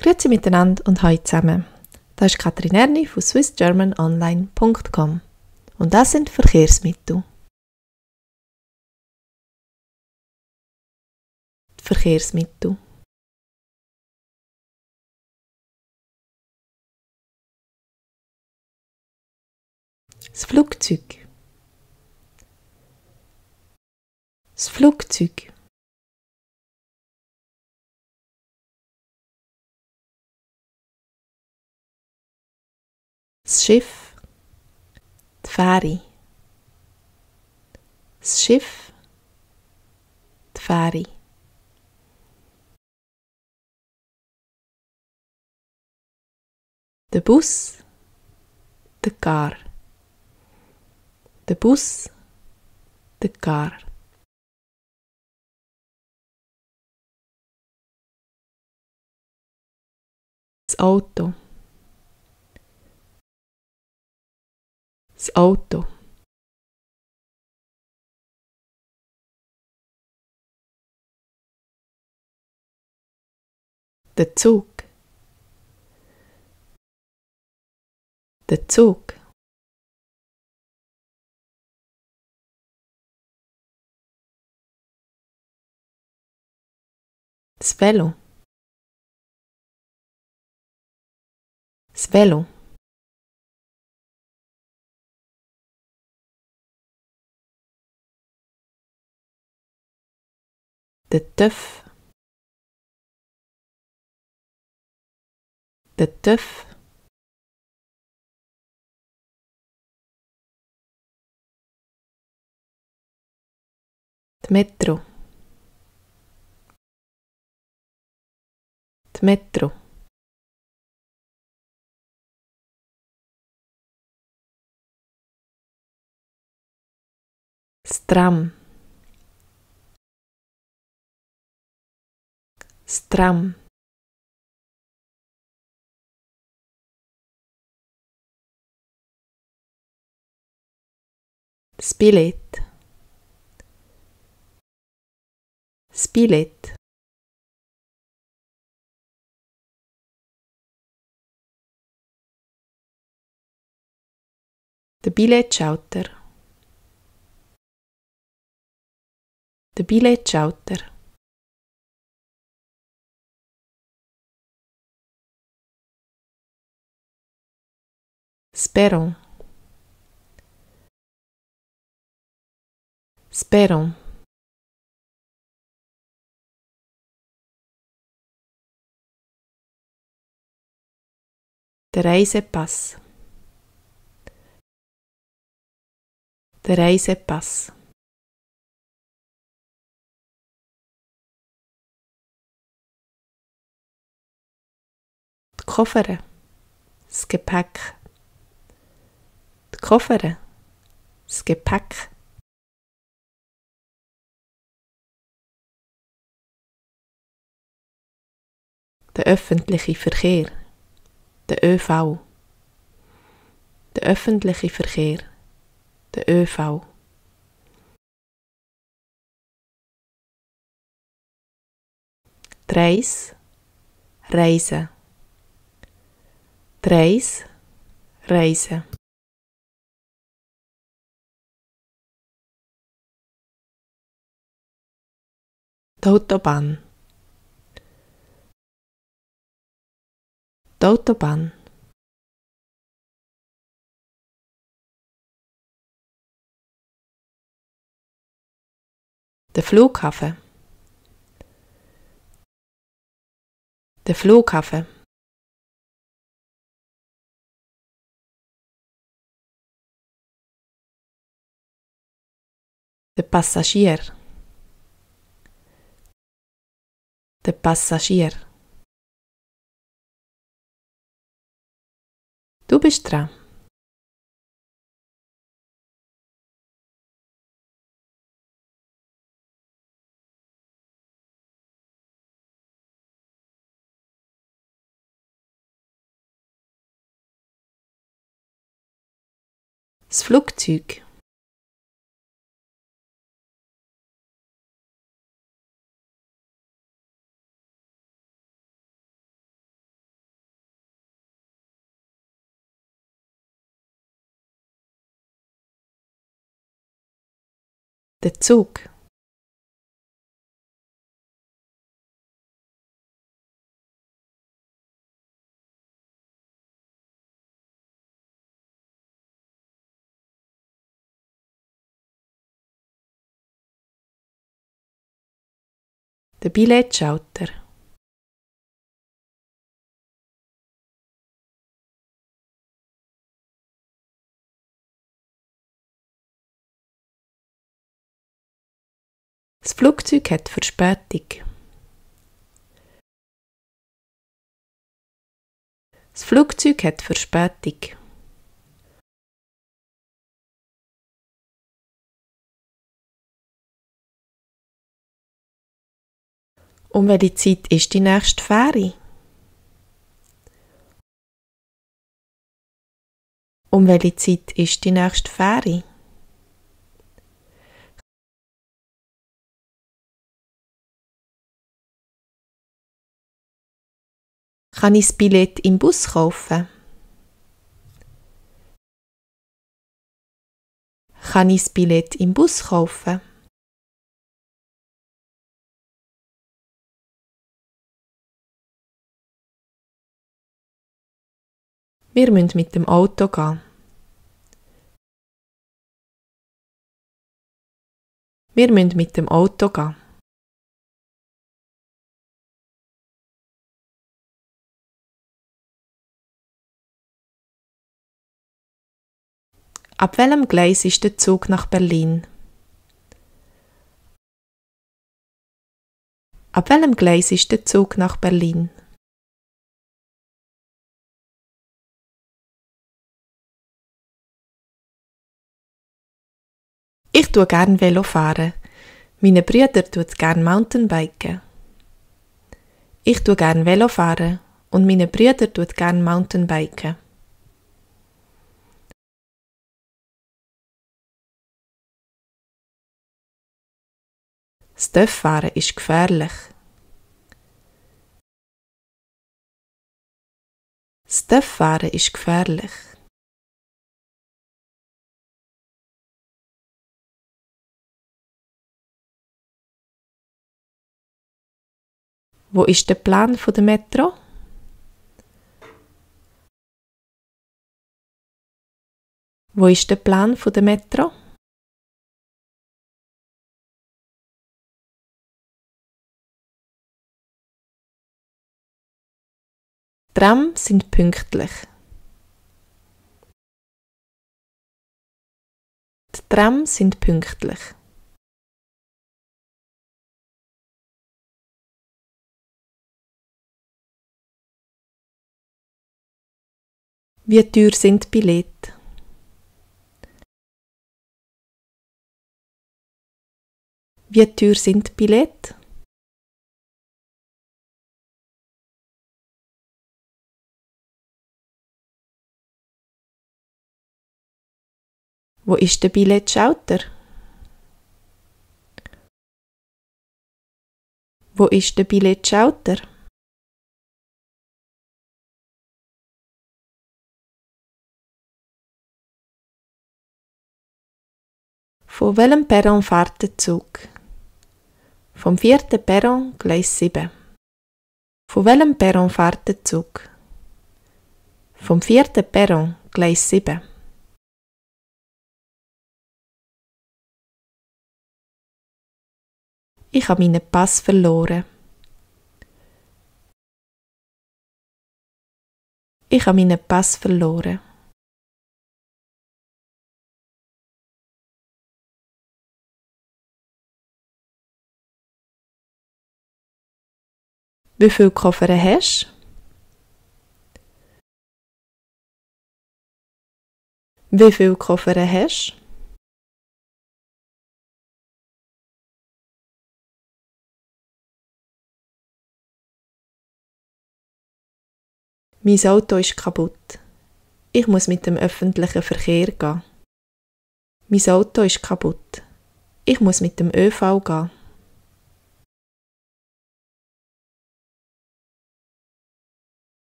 Grüezi miteinander und hallo zusammen. Das ist Katrin Erni von swissgermanonline.com und das sind Verkehrsmittel. Verkehrsmittel. Das Flugzeug. Das Flugzeug. Das Schiff. Die Fähre. Das Schiff. Die Fähre. Der Bus. Der Car. Der Bus. Der Car. Das Auto. Das Auto. Der Zug. Der Zug. Das Velo. Das Velo. Der Töff. Der Töff. Die Metro. Die Metro. Das Tram. Das Tram. Das Billett. Das Billett. Der Billetschalter. Der Billetschalter. Das Perron. Das Perron. Der Reisepass. Der Reisepass. Die Koffer. Das Gepäck. Die Koffer. Das Gepäck. Der öffentliche Verkehr. Der ÖV. Der öffentliche Verkehr. Der ÖV. Die Reise. Reise. Die Reise. Reise. Die Autobahn. Die Autobahn. Der Flughafen. Der Flughafen. Der Passagier. Der Passagier. Du bist dran. Das Flugzeug. Der Zug. Der Billetschalter. Das Flugzeug hat Verspätung. Das Flugzeug hat Verspätung. Um welche Zeit ist die nächste Fähre? Um welche Zeit ist die nächste Fähre? Kann ich das Billett im Bus kaufen? Kann ich das Billett im Bus kaufen? Wir müssen mit dem Auto gehen. Wir müssen mit dem Auto gehen. Ab welchem Gleis ist der Zug nach Berlin? Ab welchem Gleis ist der Zug nach Berlin? Ich tue gern Velo fahren. Meine Brüder tun gern Mountainbiken. Ich tue gern Velo fahren und meine Brüder tun gern Mountainbiken. Das Töfffahren ist gefährlich. Das Töfffahren ist gefährlich. Wo ist der Plan der Metro? Wo ist der Plan der Metro? Tram sind pünktlich. Die Tram sind pünktlich. Wie teuer sind die Billette? Wie teuer sind die Billette? Wo ist der Billetschalter? Wo ist der Billetschalter? Von welchem Perron fährt der Zug? Vom 4. Perron, Gleis 7. Von welchem Perron fährt der Zug? Vom 4. Perron, Gleis 7. Ich habe meinen Pass verloren. Ich habe meinen Pass verloren. Wie viele Koffer hast du? Wie viele Koffer hast du? Mein Auto ist kaputt. Ich muss mit dem öffentlichen Verkehr gehen. Mein Auto ist kaputt. Ich muss mit dem ÖV gehen.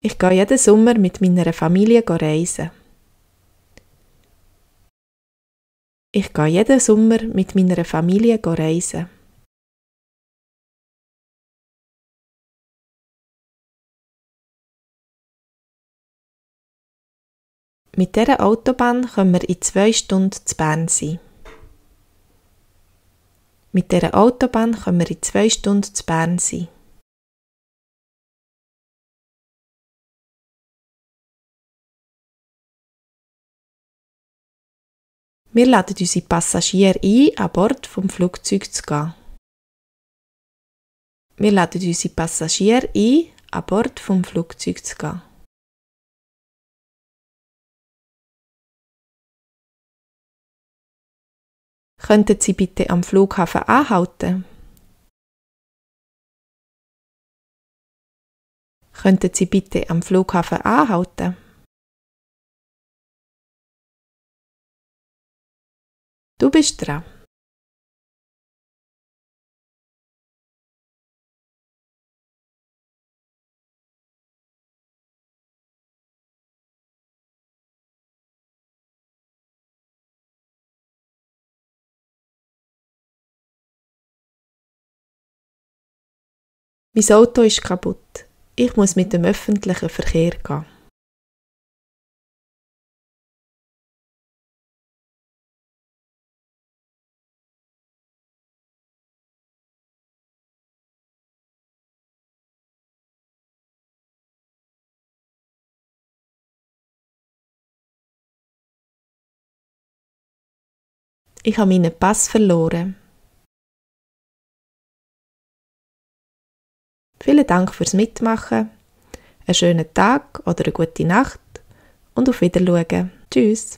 Ich gehe jeden Sommer mit meiner Familie reisen. Ich gehe jeden Sommer mit meiner Familie reisen. Mit dieser Autobahn können wir in 2 Stunden zu Bern sein. Mit dieser Autobahn können wir in 2 Stunden zu Bern sein. Wir laden unsere Passagiere ein, an Bord vom Flugzeug zu gehen. Wir laden unsere Passagiere ein, an Bord vom Flugzeug zu gehen. Könnten Sie bitte am Flughafen anhalten? Könnten Sie bitte am Flughafen anhalten? Du bist dran. Mein Auto ist kaputt. Ich muss mit dem öffentlichen Verkehr gehen. Ich habe meinen Pass verloren. Vielen Dank fürs Mitmachen. Einen schönen Tag oder eine gute Nacht und auf Wiedersehen. Tschüss.